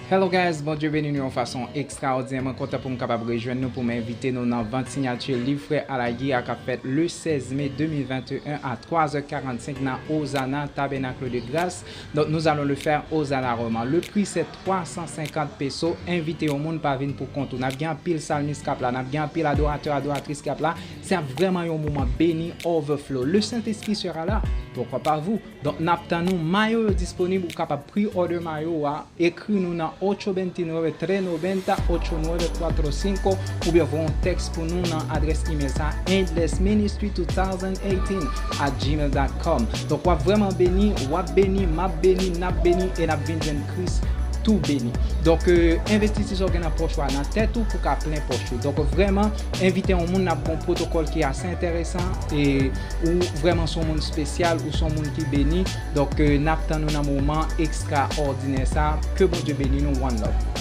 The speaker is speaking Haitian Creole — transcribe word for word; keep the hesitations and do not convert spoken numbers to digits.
Hello guys, Bondye beni nou yon fason ekstraòdinè. Mwen kontan pou m kapab rejwenn nou pou m envite nou nan vant siyati liv Frè Alaguy a k ap fèt le sèz me de mil venteyen a twa zè karannsenk nan Ozana Tabernacle de Grâce. Donc nous allons le faire Ozana Roma. Le prix c'est twa san senkant peso. Envite yon moun, pa vin pou kont ou. N ap gen anpil salmis k ap la, n ap gen anpil adoratè, adoratris k ap la. Se ap vrèman yon moman beni overflow. Le Saint-Esprit sera là. Pourquoi pas vous? Donk n ap tann ou. Mayo yo disponib, ou kapab pre-order mayo a, ekri nou nan ocho veintinueve, tres noventa, ocho nueve cuatro cinco, oubyen voye yon tèks pou nou nan adrès imèl sa, endless ministry two thousand eighteen at gmail dot com. Donk w ap vrèman beni, w ap beni, m ap beni, n ap beni, e n ap vin jwenn Kris tou beni. Donk, euh, envestisè sa w gen nan pòch ou a, nan tèt ou pou ka plen pòch ou. Donk, vrèman, envite yon moun, n ap gen yon pwotokòl ki ase enteresan, e ou vrèman se yon moun espesyal, ou se yon moun ki beni. Donk, euh, n ap tann ou nan moman ekstraòdinè sa. Ke Bondye beni nou, one love.